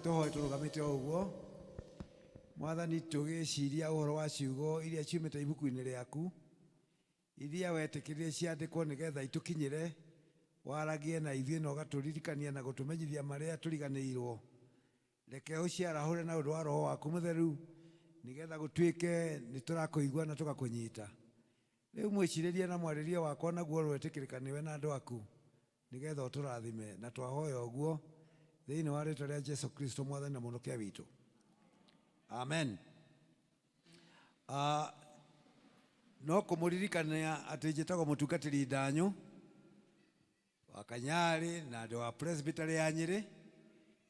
Tũhoe tũrũgamĩte o ũguo. Mwathani, tũgĩciria ũhoro wa ciugo iria ciumĩte ibuku-inĩ rĩaku, iria wetĩkĩrire ciandĩkwo nĩgetha itũkinyĩre, waragie na ithuĩ na ũgatũririkania na gũtũmenyithia marĩa tũriganĩirwo. Reke ũciarahũre na ũndũ wa Roho waku Mũtheru, nĩgetha gũtuĩke nĩ tũrakũigua na tũgakũnyita. Rĩu mwĩcirĩrie na mwarĩrie wakwa naguo ũroĩtĩkĩrĩka nĩwe na andũ aku, nĩgetha ũtũrathime. Na twahoya ũguo thĩinĩ wa rĩtwa rĩa Jesu Kristo Mwathani na Mũhonokia witũ. Amen. Uh, no kũmũririkania atĩ njĩtagwo mũtungatĩri Ndanyũ wa Kanyarĩ na ndĩ wa Presbytery ya Nyĩrĩ,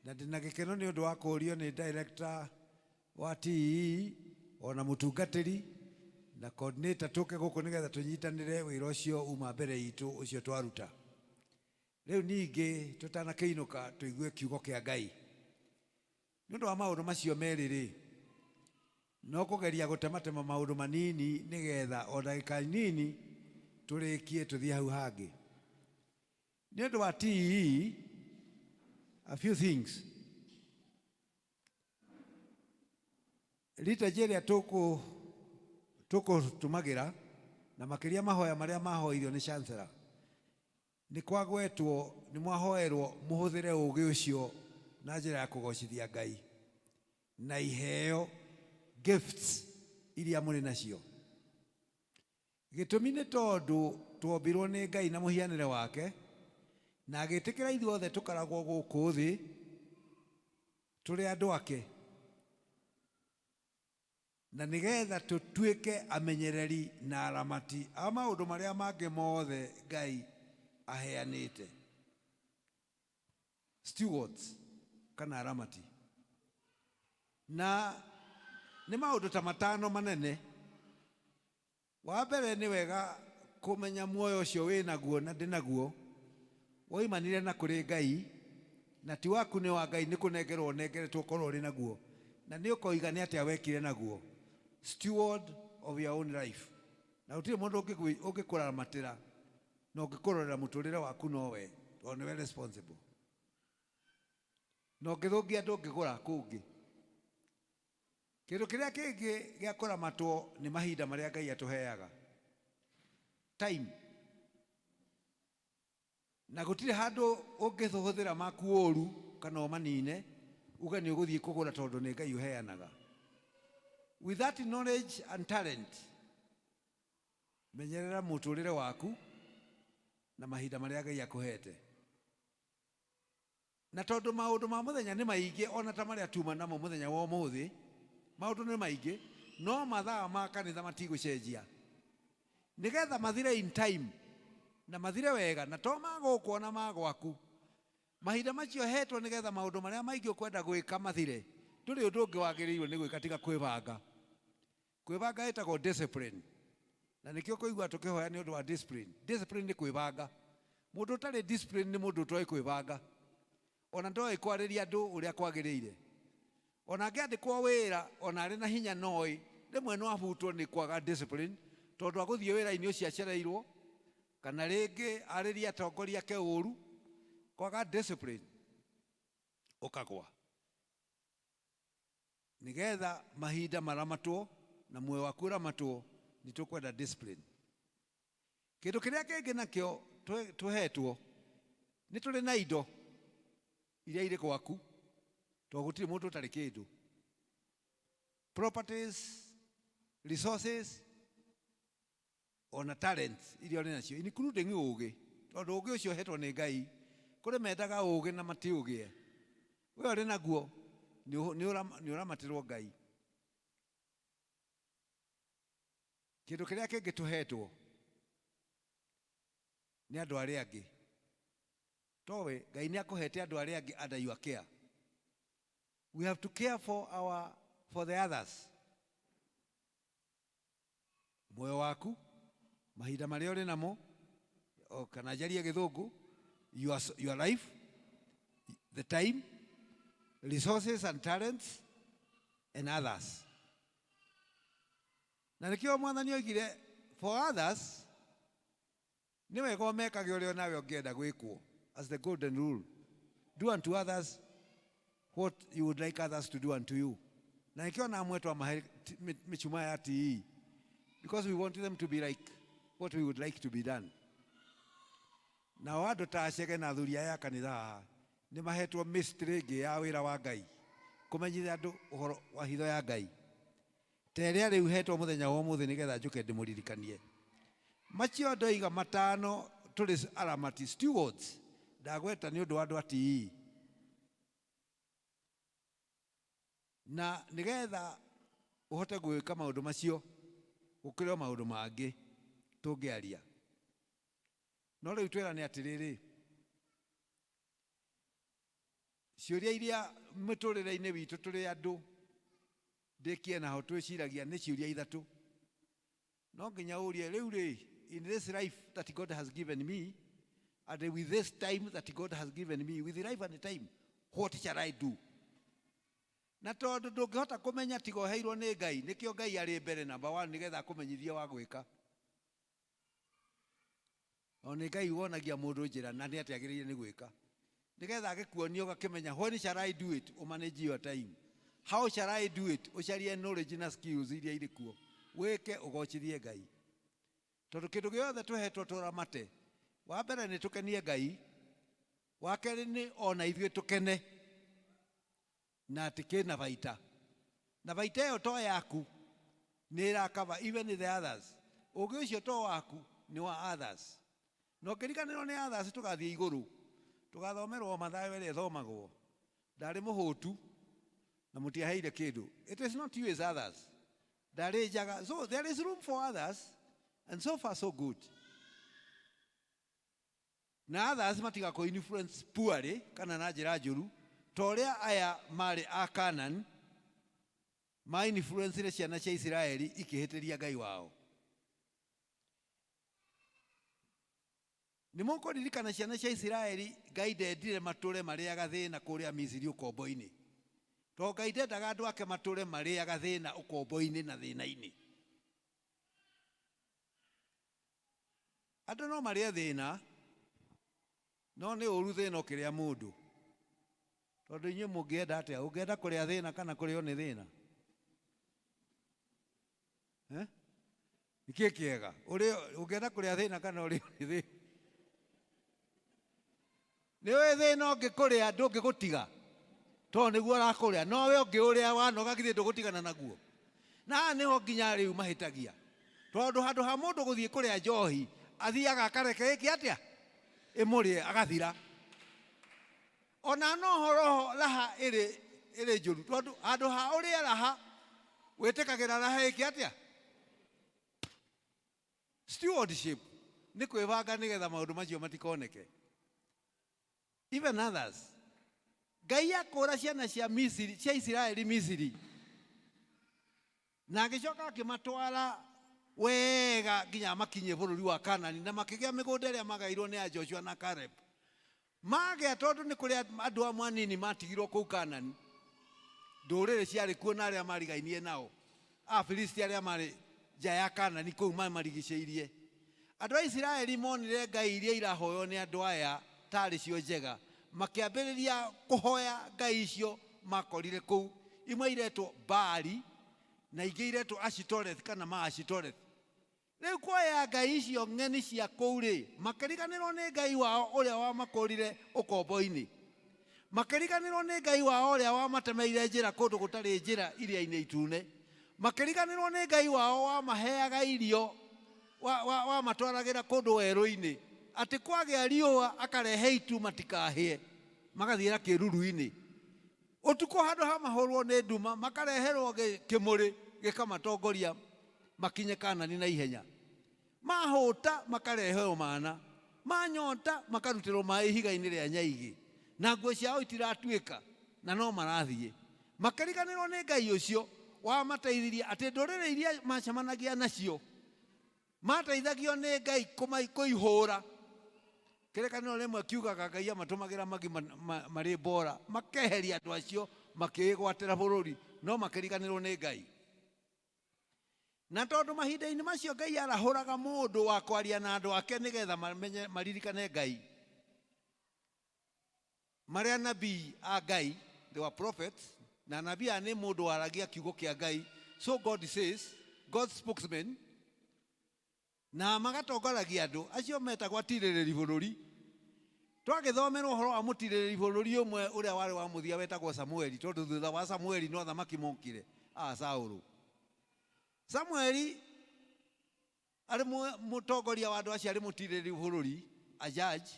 na ndĩ na gĩkeno nĩ ũndũ wa kũũrio nĩ director wa TEE ona mũtungatĩri na coordinator tũke gũkũ nĩgetha tũnyitanĩre wĩra ũcio uma mbere itũ ũcio twaruta. Rĩu ningĩ tũtanakĩinũka tũigue kiugo kĩa Ngai. Nĩ ũndũ wa maũndũ macio merĩ-rĩ, no kũgeria gũtematema maũndũ manini nĩgetha o ndagĩka nini tũrĩkie tũthiĩ hau hangĩ. Nĩ ũndũ wa TEE, a few things. Liturgy ĩrĩa tũkũtũmagĩra na makĩria mahoya marĩa mahoirio nĩ chancellor, nĩ kwagwetwo nĩ mwahoerwo mũhũthĩre ũũgĩ ũcio na njĩra ya kũgocithia Ngai na iheo, gifts, iria mũrĩ nacio. Gĩtũmi nĩ tondũ twombirwo nĩ Ngai na mũhianĩre wake, na agĩtĩkĩra ithuothe tũkaragwo gũkũ thĩ tũrĩ andũ ake, na nĩgetha tũtuĩke amenyereri na aramati a maũndũ marĩa mangĩ mothe Ngai aheanĩte. Stewards kana aramati. Na nĩ maũndũ ta matano manene. Wa mbere nĩ wega kũmenya muoyo ũcio wĩ naguo na ndĩ naguo woimanire na kũrĩ Ngai na ti waku nĩ wa Ngai nĩ kũnengerwo ũnengeretwo ũkorwo ũrĩ naguo na nĩ ũkoiga nĩ atĩa wekire naguo. Steward of your own life. Na gũtirĩ mũndũ ũngĩkũramatĩra na ũngĩkũrorera mũtũrĩre waku nowe tondũ nĩwe responsible. Na ũngĩthũkia ndũngĩgũra kũngĩ. Kĩndũ kĩrĩa kĩngĩ gĩa kũramatwo nĩ mahinda marĩa Ngai atũheaga. Time. Na gũtirĩ handũ ũngĩhũthĩra maku ũru kana ũmanine uge nĩ ũgũthiĩ kũgũra tondũ nĩ Ngai ũheanaga. With that knowledge and talent, menyerera mũtũrĩre waku na mahinda marĩa Ngai akũhete. Na tondũ maũndũ ma mũthenya nĩ maingĩ o na ta marĩa tuuma namo mũthenya wa ũmũthĩ, maũndũ nĩ maingĩ, no mathaa ma kanitha matigũcenjia. Nĩ getha mathire in time, na mathire wega, na to ma gũkũ o na ma gwaku. Mahinda macio hetwo nĩ getha maũndũ marĩa maingĩ ũkwenda gwĩka mathire, ndũrĩ ũndũ ũngĩ wagĩrĩirwo nĩ gwĩka tiga kwĩbanga. Kwĩbanga ĩtagwo discipline. Na nĩkĩo ũkũigua tũkĩhoya nĩ ũndũ wa discipline. Discipline nĩ kwĩbanga. Mũndũ ũtarĩ discipline nĩ mũndũ ũtoĩ kwĩbanga. Ona ndoĩ kwarĩria andũ ũrĩa kwagĩrĩire. Ona angĩandĩkwo wĩra ona arĩ na hinya noĩ, rĩmwe no abutwo nĩ kwaga discipline tondũ agũthiĩ wĩra-inĩ ũcio acereirwo, kana rĩngĩ arĩrie atongoria ake ũru. Kwaga discipline ũkagwa. Nĩgetha mahinda maramatwo na muoyo waku ũramatwo, nĩ tũkwenda discipline. Kĩndũ kĩrĩa kĩngĩ nakĩo tũhetwo, nĩ tũrĩ na indo iria irĩ gwaku, tondũ gũtirĩ mũndũ ũtarĩ kĩndũ. Properties, resources, ona talents iria ũrĩ nacio, including ũũgĩ, tondũ ũũgĩ ũcio ũhetwo nĩ Ngai. Kũrĩ mendaga ũũgĩ na matiũgĩe. We ũrĩ naguo, nĩ ũramatĩrwo Ngai. Kĩndũ kĩrĩa kĩngĩ tũhetwo nĩ andũ arĩa angĩ. Towe, Ngai nĩ akũhete andũ arĩa angĩ under your care. We have to care for our, for the others. Muoyo waku, mahinda marĩa ũrĩ namo, o kana njarie Gĩthũngũ, your life, the time, resources and talents, and others. Na nĩkĩo Mwathani oigire, for others, nĩ wega ũmekage ũrĩa nawe ũngĩenda gwĩkwo, as the golden rule. Do unto others What you would like others to do unto you. Na nĩkĩo ona amwe twamahe mĩcumaa ya TE, because we want them to be like what we would like to be done. Nao andũ ta acege na athuri aya a kanitha haha nĩ mahetwo mystery ĩngĩ ya wĩra wa Ngai, kũmenyithia andũ ũhoro wa hitho ya Ngai ta ĩrĩa rĩu hetwo mũthenya wa ũmũthĩ, nĩgetha njũke ndĩmũririkanie macio ndoiga matano. Tũrĩ aramati, stewards, ndagweta nĩ ũndũ wa andũ a TE, na nĩgetha ũhote gwĩka maũndũ macio gũkĩrĩ o maũndũ mangĩ tũngĩaria. No rĩu twĩrane atĩrĩrĩ, ciũria iria mĩtũrĩre-inĩ witũ tũrĩ andũ ndĩkie naho twĩciragia nĩ ciũria ithatũ. No nginya ũrie rĩu rĩ, in this life that God has given me and with this time that God has given me, with life and time, what shall I do? Na tondũ ndũngĩhota kũmenya tiga ũheirwo nĩ Ngai, nĩkĩo Ngai arĩ mbere number one, nĩgetha akũmenyithie wa gwĩka. O nĩ Ngai wonagia mũndũ njĩra na nĩ atĩ agĩrĩire nĩ gwĩka, nĩgetha agĩkuonia ũgakĩmenya when shall I do it, ũmanage your time, how shall I do it, ũcarie knowledge na skills iria irĩ kuo, wĩke ũgocithie Ngai. Tondũ kĩndũ gĩothe tũhetwo tũramate, wa mbere nĩ tũkenie Ngai, wa kerĩ nĩ ona ithuĩ tũkene na atĩ kĩna baita, na baita ĩyo to yaku, nĩ ĩrakava even the others. Ũgĩ ũcio to waku, nĩ wa others. Na ũkĩriganĩrwo nĩ others, tũgathiĩ igũrũ tũgathomerwo Mathayo ĩrĩa ĩthomagwo, ndarĩ mũhũtu na mũtiaheire kĩndũ. It is not you, is others. Ndarĩ njaga. So there is room for others, and so far so good. Na others matigakũ influence poorly kana na njĩra njũru ta ũrĩa aya marĩ a Canaan ma influencire ciana cia Isiraeli ikĩhĩtĩria Ngai wao. Nĩ mũkũririkana ciana cia Isiraeli, Ngai ndendire matũre marĩaga thĩna kũrĩa Misiri ũkombo-inĩ, tondũ Ngai ndendaga andũ ake matũre marĩaga thĩna ũkombo-inĩ na thĩna-inĩ. Andũ no marĩe thĩna, no nĩ ũru thĩna ũkĩrĩa mũndũ. Tondũ inyuĩ mũngĩenda atĩa? Ũngĩenda kũrĩa thĩna kana kũrĩo nĩ thĩna? Eh? Nĩkĩ kĩega? Ũngĩenda kũrĩa thĩna kana ũrĩo nĩ thĩna? Nĩ ũĩ thĩna ũngĩkũrĩa ndũngĩgũtiga, tondũ nĩguo ũrakũrĩa. No we ũngĩũrĩa wanoga, githĩ ndũgũtigana naguo? Na haha nĩho nginya rĩu mahĩtagia, tondũ handũ ha mũndũ gũthiĩ kũrĩa njohi, athiaga akareke ĩke atĩa? Ĩmũrĩe, agathira. Ona no horo raha ĩrĩ njũru, tondũ handũ ha ũrĩe raha, wĩtĩkagĩra raha ĩke atĩa? Stewardship nĩ kwĩbanga nĩgetha maũndũ macio matikoneke. Even others. Ngai akũra ciana cia Misiri, cia Isiraeli Misiri, na agĩcoka akĩmatwara wega nginya makinye bũrũri wa Kanani, na makĩgĩa mĩgũnda ĩrĩa magairwo nĩ a Joshua na Caleb. Magĩa, tondũ nĩ kũrĩ andũ amwe anini matigirwo kũu Kanani, ndũrĩrĩ ciarĩ kuo na arĩa marigainie nao, Afilisti arĩa marĩ nja ya Kanani kũu mamarigicĩirie. Andũ a Isiraeli monire ngai iria irahoywo nĩ andũ aya tarĩ cio njega, makĩambĩrĩria kũhoya ngai icio makorire kũu. Imwe iretwo Baali na ingĩ iretwo Ashitoreth kana ma Ashitoreth. Rĩu kuoya ngai icio ng'eni cia kũu rĩ, makĩriganĩrwo nĩ Ngai wao ũrĩa wamakũrire ũkombo-inĩ, makĩriganĩrwo nĩ Ngai wao ũrĩa wamatemeire njĩra kũndũ gũtarĩ njĩra Iria-inĩ Itune, makĩriganĩrwo nĩ Ngai wao wamaheaga irio, wamatwaragĩra kũndũ werũ-inĩ, atĩ kwagĩa riũa akarehe itu matikahĩe, magathiĩra kĩruru-inĩ. Ũtukũ handũ ha mahũrwo nĩ nduma, makareherwo kĩmũrĩ gĩkamatongoria makinye Kanani na ihenya. Mahũta makareherwo mana, manyota makarutĩrwo maĩ ihiga-inĩ rĩa nyaigĩ, na nguo ciao itiratuĩka na no marathiĩ. Makĩriganĩrwo nĩ Ngai ũcio wamateithirie, atĩ ndũrĩrĩ iria macemanagia nacio mateithagio nĩ Ngai kũihũra. Kĩrĩkanĩro rĩmwe kiugaga Ngai amatũmagĩra magi marĩ mbora, makeheria andũ acio, makĩĩgwatĩra bũrũri, no makĩriganĩrwo nĩ Ngai. Na tondũ mahinda-inĩ macio Ngai arahũraga mũndũ wa kwaria na andũ ake nĩgetha mamenye maririkane Ngai, marĩa nabii a Ngai. They were prophets, na anabii aya nĩ mũndũ waragia kiugo kĩa Ngai. So God says, God's spokesman, na magatongoragia andũ acio metagwo atirĩrĩri bũrũri. Twagĩthomerwo ũhoro wa mũtirĩrĩri bũrũri ũmwe ũrĩa warĩ wa mũthia wetagwo Samueli, tondũ thutha wa Samueli no athamaki mokire a Saũlũ. Samueli arĩ mũtongoria wa andũ acio, arĩ mũtirĩrĩri bũrũri, a judge,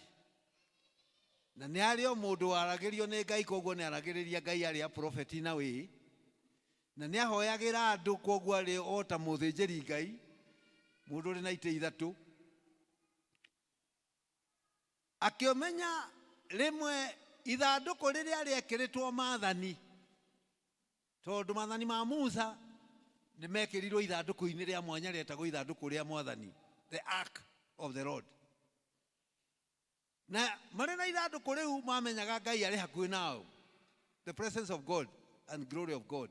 na nĩ arĩ o mũndũ waragĩrio nĩ Ngai, koguo nĩ aragĩrĩria Ngai arĩ a prophet na wĩ, na nĩ ahoyagĩra andũ, koguo arĩ o ta mũthĩnjĩri Ngai, mũndũ ũrĩ na itĩ ithatũ. Akĩmenya rĩmwe ithandũkũ rĩrĩa rĩekĩrĩtwo maathani, tondũ maathani ma Musa nĩ mekĩrirwo ithandũkũ-inĩ rĩa mwanya rĩetagwo ithandũkũ rĩa mwathani, the ark of the Lord. Na marĩ na ithandũkũ rĩu mamenyaga Ngai arĩ hakuhĩ nao, the presence of God and glory of God.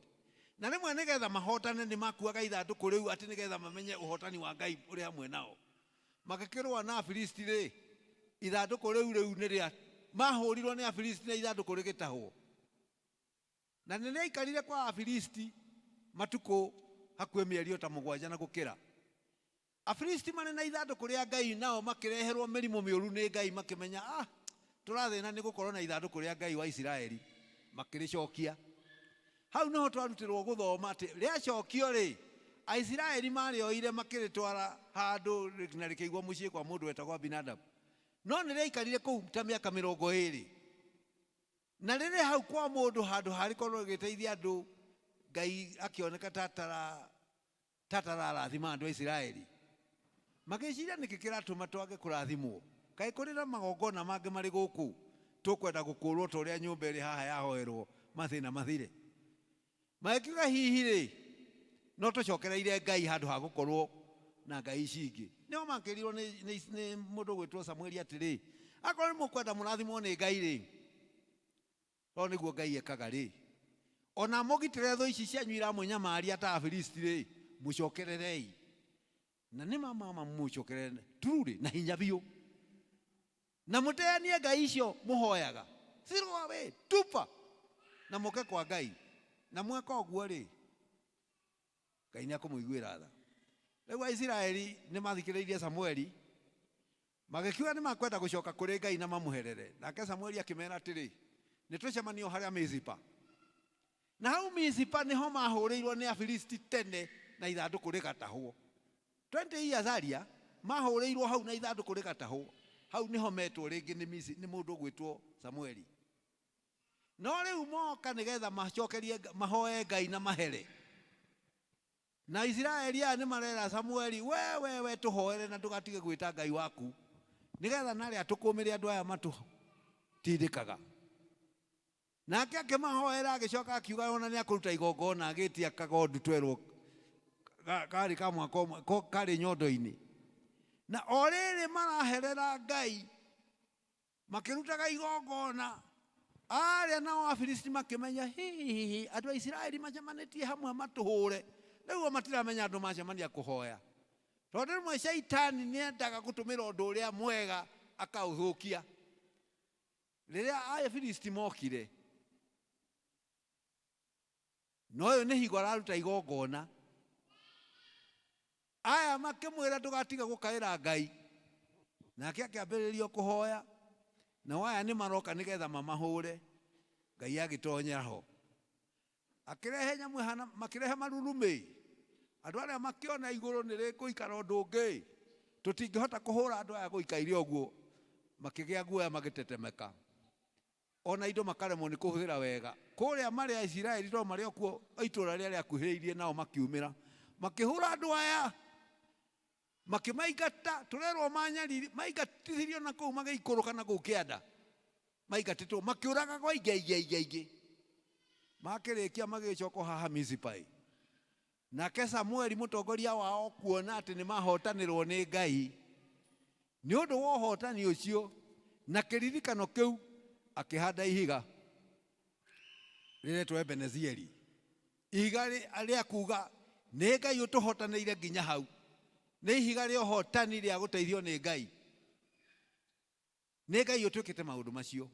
Na rĩmwe nĩgetha mahotane nĩ makuaga ithandũkũ rĩu atĩ nĩgetha mamenye ũhotani wa Ngai ũrĩ hamwe nao. Magĩkĩrũa na Afilisti rĩ, ithandũkũ rĩu rĩu nĩ rĩa mahũrirwo nĩ Afilisti na ithandũkũ rĩgĩtahwo. Na nĩ rĩaikarire kwa Afilisti matukũ hakuhĩ mĩeri o ta mũgwanja na gũkĩra. Afilisti marĩ na ithandũkũ rĩa Ngai, nao makĩreherwo mĩrimũ mĩũru nĩ Ngai, makĩmenya, ah, tũrathĩna nĩ gũkorwo na ithandũkũ rĩa Ngai wa Isiraeli, makĩrĩcokia. Hau nĩho twarutirwo gũthoma atĩ rĩacokio rĩ, Aisiraeli marĩoire makĩrĩtwara handũ na rĩkĩigwo mũciĩ kwa mũndũ wetagwo Abinadabu. No nĩ rĩaikarire kũu ta mĩaka 20. Na rĩrĩ hau kwa mũndũ handũ harĩkorwo rĩgĩteithia andũ, Ngai akĩoneka tatararathima andũ a Isiraeli. Magĩciria nĩkĩ kĩratũma twage kũrathimwo? Kaĩ kũrĩ na magongona mangĩ marĩ gũkũ tũkwenda gũkũrwo ta ũrĩa nyũmba ĩrĩ haha yahoerwo mathĩna mathire? Magĩkiuga hihi rĩ, no tũcokereire Ngai handũ ha gũkorwo na ngai ici ingĩ. Nĩho makĩrirwo nĩ mũndũ ũgwĩtwo Samueli atĩrĩ, akorwo nĩ mũkwenda mũrathimwo nĩ Ngai rĩ, tondũ nĩguo Ngai ekaga rĩ, ona mũgitĩre thũ ici cianyu iramũnyamaria ta Afilisti rĩ, mũcokererei. Na nĩ ma mama mũcokerere truly na hinya biũ. Na mũteanie ngai icio mũhoyaga. Throw away, tupa. Na mũke kwa Ngai. Na mweka ũguo rĩ, Ngai nĩ akũmũiguĩra tha. Rĩu Aisiraeli nĩ mathikĩrĩirie Samueli, magĩkiuga nĩ makwenda gũcoka kũrĩ Ngai na mamũherere. Nake Samueli akĩmera atĩrĩ, nĩ tũcemanio harĩa Mizipa. Na hau Mizipa nĩho mahũrĩirwo nĩ Afilisti tene na ithandũkũ rĩgatahwo. 20 years earlier, mahũrĩirwo hau na ithandũkũ rĩgatahwo. Hau nĩho metwo rĩngĩ nĩ mũndũ ũgwĩtwo Samueli. No rĩu moka nĩgetha macokerie mahoe Ngai na mahere. Na Isiraeli aya nĩ marera Samueli, we we we tũhoere na ndũgatige gwĩta Ngai waku, nĩgetha narĩa tũkũmĩre andũ aya matũtindĩkaga. Nake akĩmahoera agĩcoka akiuga ona nĩ akũruta igongona, agĩtia kagondu twerwo karĩ ka mwaka ũmwe, karĩ nyondo-inĩ. Na o rĩrĩ maraherera Ngai makĩrutaga igongona, arĩa nao Afilisti makĩmenya, hihihi andũ a Isiraeli macemanĩtie hamwe matũhũre. Rĩu o matiramenya andũ macemania kũhoya, tondũ rĩmwe Shaitani nĩendaga gũtũmĩra ũndũ ũrĩa mwega akaũthũkia. Rĩrĩa Afilisti mokire, na ũyũ nĩ hingo araruta igongona, aya makĩmwĩra ndũgatige gũkaĩra Ngai. Nake akĩambĩrĩria kũhoya, nao aya nĩ maroka nĩgetha mamahũre. Ngai agĩtonyera ho, akĩrehe nyamũ ĩhana, makĩrehe marurumĩ. Andũ arĩa makĩona igũrũ nĩ rĩkũikara ũndũ ũngĩ, tũtingĩhota kũhũra andũ aya gũikaire ũguo. Makĩgĩa guoya, magĩtetemeka, ona indo makaremwo nĩ kũhũthĩra wega. Kũrĩa marĩ a Isiraeli to marĩ o kuo itũũra rĩrĩa rĩakuhĩrĩirie, nao makiumĩra makĩhũra andũ aya, makĩmaingata. Tũrerwo manyariri maingatithirio na kũu, magĩikũrũka na kũu kĩanda, maingatĩtwo makĩũragagwo aingĩ aingĩ aingĩ aingĩ. Makĩrĩkia magĩcoka haha Mizipai. Nake Samueli mũtongoria wao kuona atĩ nĩ mahotanĩrwo nĩ Ngai, nĩ ũndũ wa ũhotani ũcio na kĩririkano kĩu, akĩhanda ihiga rĩretwo Ebenezieri, ihiga rĩa kuga nĩ Ngai ũtũhotanĩire nginya hau, nĩ ihiga rĩa ũhotani rĩa gũteithio nĩ Ngai, nĩ Ngai ũtwĩkĩte maũndũ macio.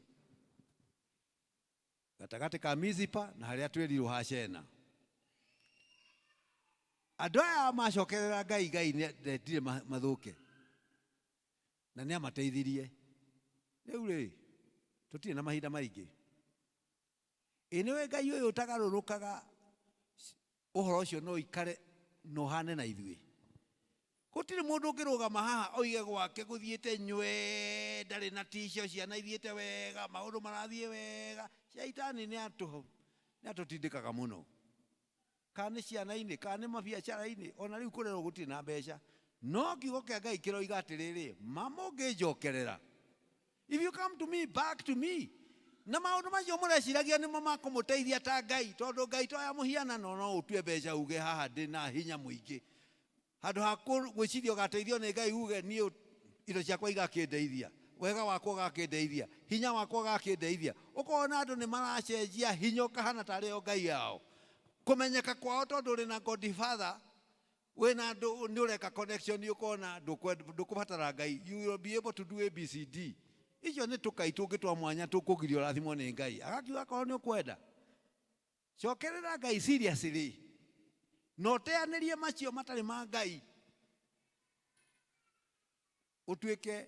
Gatagatĩ ka Mizipa na harĩa twĩrirwo Hashena. Andũ aya macokerera Ngai, Ngai ndendire mathũke na nĩ amateithirie. Rĩu rĩ, tũtirĩ na mahinda maingĩ. Ĩ nĩwe Ngai ũyũ ũtagarũrũkaga, ũhoro ũcio no ũikare na ũhane na ithuĩ. Gũtirĩ mũndũ ũngĩrũgama haha oige gwake gũthiĩte nywe, ndarĩ na tisho, ciana ithiĩte wega, maũndũ marathiĩ wega. Shaitani nĩ atũtindĩkaga mũno. Kana nĩ ciana-inĩ, kana nĩ mabiacara-inĩ, ona rĩu kũrerwo gũtirĩ na mbeca. No kiugo kĩa Ngai kĩroiga atĩrĩrĩ, ma mũngĩnjokerera. If you come to me, back to me. Na maũndũ macio mũreciragia nĩmo makũmũteithia ta Ngai, tondũ Ngai to ya mũhianano no ũtue mbeca uge haha ndĩ na hinya mũingĩ. Handũ ha gwĩciria ũgateithio nĩ Ngai uge niĩ indo ciakwa igakĩndeithia, wega wakwa ũgakĩndeithia, hinya wakwa ũgakĩndeithia. Ũkona andũ nĩ maracenjia hinya ũkahana tarĩ o Ngai yao. Kũmenyeka kwao tondũ ũrĩ na Godfather, wĩna andũ nĩ ũreka connection ũkona ndũkũbatara Ngai. You will be able to do A, B, C, D. Icio nĩ tũkai tũngĩ twa mwanya tũkũgiria ũrathimwo nĩ Ngai. Agakiuga akorwo nĩ ũkwenda, cokerera Ngai seriously. Na ũteanĩrie macio matarĩ ma Ngai, ũtuĩke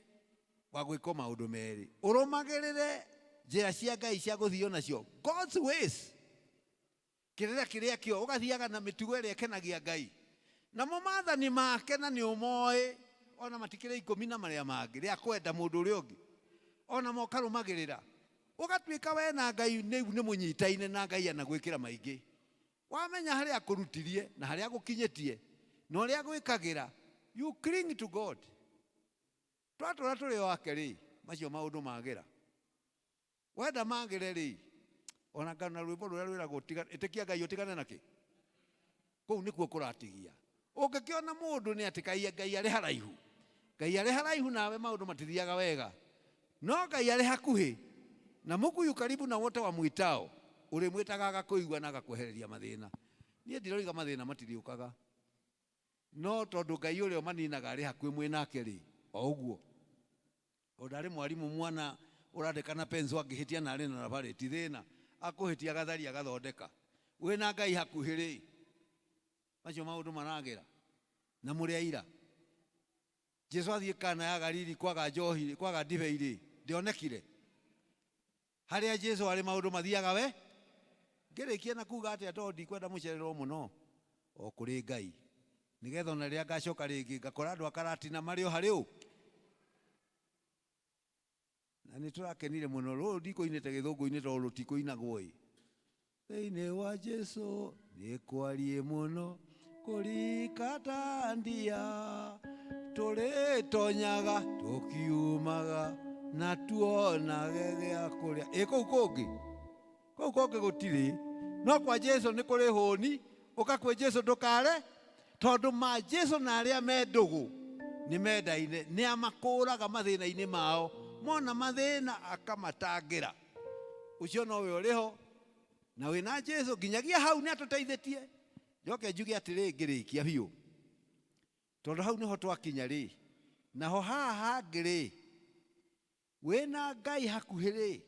wa gwĩka maũndũ merĩ. Ũrũmagĩrĩre njĩra cia Ngai cia gũthio nacio, God's ways. Kĩrĩra kĩrĩa kĩo, ũgathiaga na mĩtugo ĩrĩa ĩkenagia Ngai. Namo maathani make na nĩ ũmoĩ, ona matikĩrĩ ikũmi na marĩa mangĩ, rĩa kwenda mũndũ ũrĩa ũngĩ. Ona mo ũkarũmagĩrĩra. Ũgatuĩka we na Ngai nĩ mũnyitaine na Ngai anagwĩkĩra maingĩ. Wamenya harĩa akũrutirie na harĩa agũkinyĩtie na ũrĩa agwĩkagĩra, you cling to God. Twatũra tũrĩ o ake rĩ, macio maũndũ magĩra. Wenda magĩre rĩ, ona kana rwĩmbo rũrĩa rwĩragwo ĩtĩkia Ngai ũtigane na kĩ? Kũu nĩkuo kũratigia. Ũngĩkĩona mũndũ nĩ atĩ Ngai arĩ haraihu. Ngai arĩ haraihu nawe maũndũ matithiaga wega. No Ngai arĩ hakuhĩ, na Mungu yu karibu na wote wamwitao, ũrĩmwĩtaga agakũigua na agakwehereria mathĩna. Niĩ ndiroiga mathĩna matirĩũkaga. No tondũ Ngai ũrĩa ũmaninaga arĩ hakuhĩ mwĩ nake rĩ, o ũguo. O ndarĩ mwarimũ mwana ũrandĩka na pencil angĩhĩtia na arĩ na thabarĩ, ti thĩna. Akũhĩtia agatharia agathondeka. Wĩna Ngai hakuhĩ rĩ, macio maũndũ maragĩra. Na mũrĩ aira. Jesu athiĩ Kana ya Galili kwaga njohi, kwaga ndibei rĩ, ndĩonekire. Harĩa Jesu arĩ maũndũ mathiaga we. Ngĩrĩkia na kuga atĩa tondũ ndikwenda mũcererwo mũno, o kũrĩ Ngai. Nĩgetha ona rĩrĩa ngacoka rĩngĩ ngakora andũ a Karatina marĩ o harĩ ũ. Na nĩ tũrakenire mũno, rũrũ ndikũinĩte gĩthũngũ-inĩ tondũ rũtikũinagwo ĩ. Thĩinĩ wa Jesu nĩ kwariĩ mũno kũrika ndia, tũrĩtonyaga tũkiumaga na tuonage gĩa kũrĩa. Ĩ kũu kũngĩ? Kũu kũngĩ gũtirĩ. No kwa Jesu nĩ kũrĩ hũni, ũka kwĩ Jesu ndũkare, tondũ ma Jesu na arĩa me ndũgũ nĩ mendaine, nĩ amakũraga mathĩna-inĩ mao, mona mathĩna akamatangĩra. Ũcio nowe ũrĩ ho na wĩna Jesu nginyagia hau nĩ atũteithĩtie. Njoke njuge atĩrĩ ngĩrĩkia biũ, tondũ hau nĩho twakinya rĩ, naho haha hangĩ rĩ, wĩna Ngai hakuhĩ rĩ,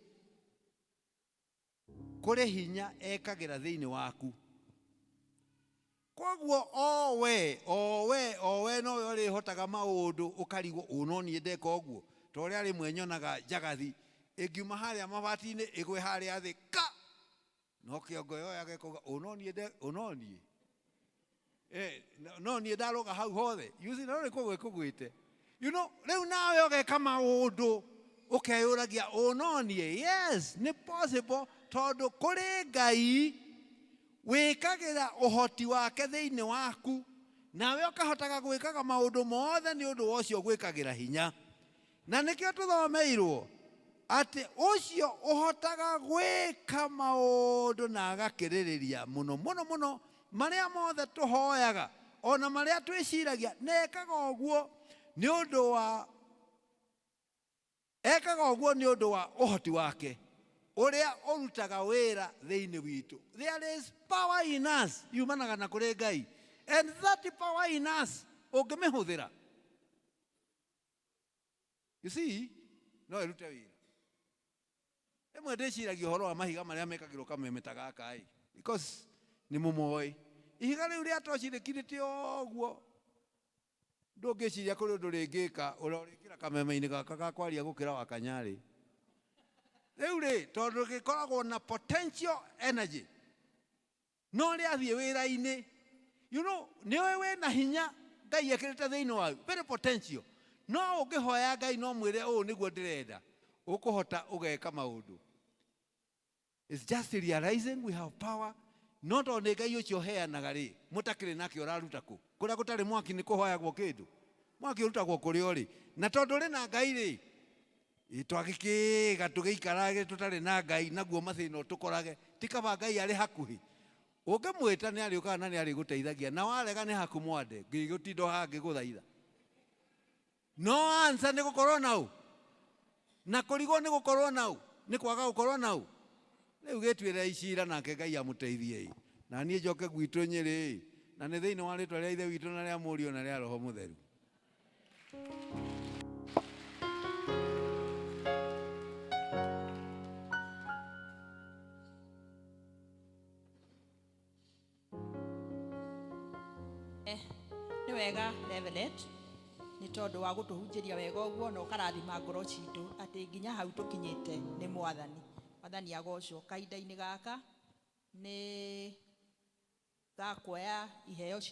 kũrĩ hinya ekagĩra thĩinĩ waku. Koguo o we, o we, o we nowe ũrĩhotaga maũndũ ũkarigwo ũ no niĩ ndeka ũguo. Ta ũrĩa rĩmwe nyonaga njagathi ĩngiuma harĩa mabati-inĩ ĩgwe harĩa thĩ ka! No kĩongo yoyaga ĩkauga ũ no niĩ nde, ũ no niĩ. No niĩ ndarũga hau hothe. You see, no nĩ kũgwa ĩkũgwĩte. You know, rĩu nawe ũgeka maũndũ ũkeyũragia ũ no niĩ. Yes, nĩ possible tondũ kũrĩ Ngai wĩkagĩra ũhoti wake thĩinĩ waku, nawe ũkahotaga gwĩkaga maũndũ mothe nĩ ũndũ wa ũcio gwĩkagĩra hinya. Na nĩkĩo tũthomeirwo atĩ ũcio ũhotaga gwĩka maũndũ na agakĩrĩrĩria mũno mũno mũno marĩa mothe tũhoyaga ona marĩa twĩciragia, na ekaga ũguo nĩ ũndũ wa ekaga ũguo nĩ ũndũ wa ũhoti wake ũrĩa ũrutaga wĩra thĩinĩ witũ. There is power in us yumanaga na kũrĩ Ngai, and that power in us ũngĩmĩhũthĩra, you see, no ĩrute wĩra. Rĩmwe ndĩciragia ũhoro wa mahiga marĩa mekagĩrwo kameme ta gaka ĩ, because nĩ mũmoĩ ihiga rĩu rĩa toci rĩkirĩte ũguo, ndũngĩciria kũrĩ ũndũ rĩngĩka ũrĩa ũrĩkĩra kameme-inĩ gaka ga kwaria gũkĩra wa kanyarĩ. Rĩu rĩ, tondũ gĩkoragwo na potential energy, no rĩathiĩ wĩra-inĩ, nĩũĩ wĩna hinya Ngai ekĩrĩte thĩinĩ waku, very potential, no ũngĩhoya Ngai no mwĩre ũũ nĩguo ndĩrenda, ũkũhota ũgeka maũndũ. It's just realizing we have power. No tondũ nĩ Ngai ũcio ũheanaga rĩ, mũtakĩrĩ nake ũraruta kũ? Kũrĩa gũtarĩ mwaki nĩ kũhoyagwo kĩndũ. Mwaki ũrutagwo kũrĩa ũrĩ. Na tondũ ũrĩ na Ngai rĩ, twagĩkĩga tũgĩikarage tũtarĩ na Ngai, naguo mathĩna ũtũkorage. Ti kaba Ngai arĩ hakuhĩ. Ũngĩmwĩta nĩ arĩũkaga na nĩ arĩgũteithagia, na warega nĩ haku mwande, ngĩgũtinda haha ngĩgũthaitha. No answer nĩ gũkorwo na ũ? Na kũrigwo nĩ gũkorwo na ũ? Nĩ kwaga gũkorwo na ũ? Rĩu gĩtuĩre cira nake Ngai amũteithie ĩ. Na niĩ njoke gwitũ Nyĩrĩ ĩ. Na nĩ thĩinĩ wa rĩtwa rĩa Ithe witũ na rĩa Mũriũ na rĩa Roho Mũtheru. Nĩ wega Reverend, nĩ tondũ wa gũtũhunjĩria wega ũguo na ũkarathima ngoro citũ atĩ nginya hau tũkinyĩte nĩ Mwathani. Mwathani agocwo. Kahinda-inĩ gaka nĩ gakuoya iheo citũ.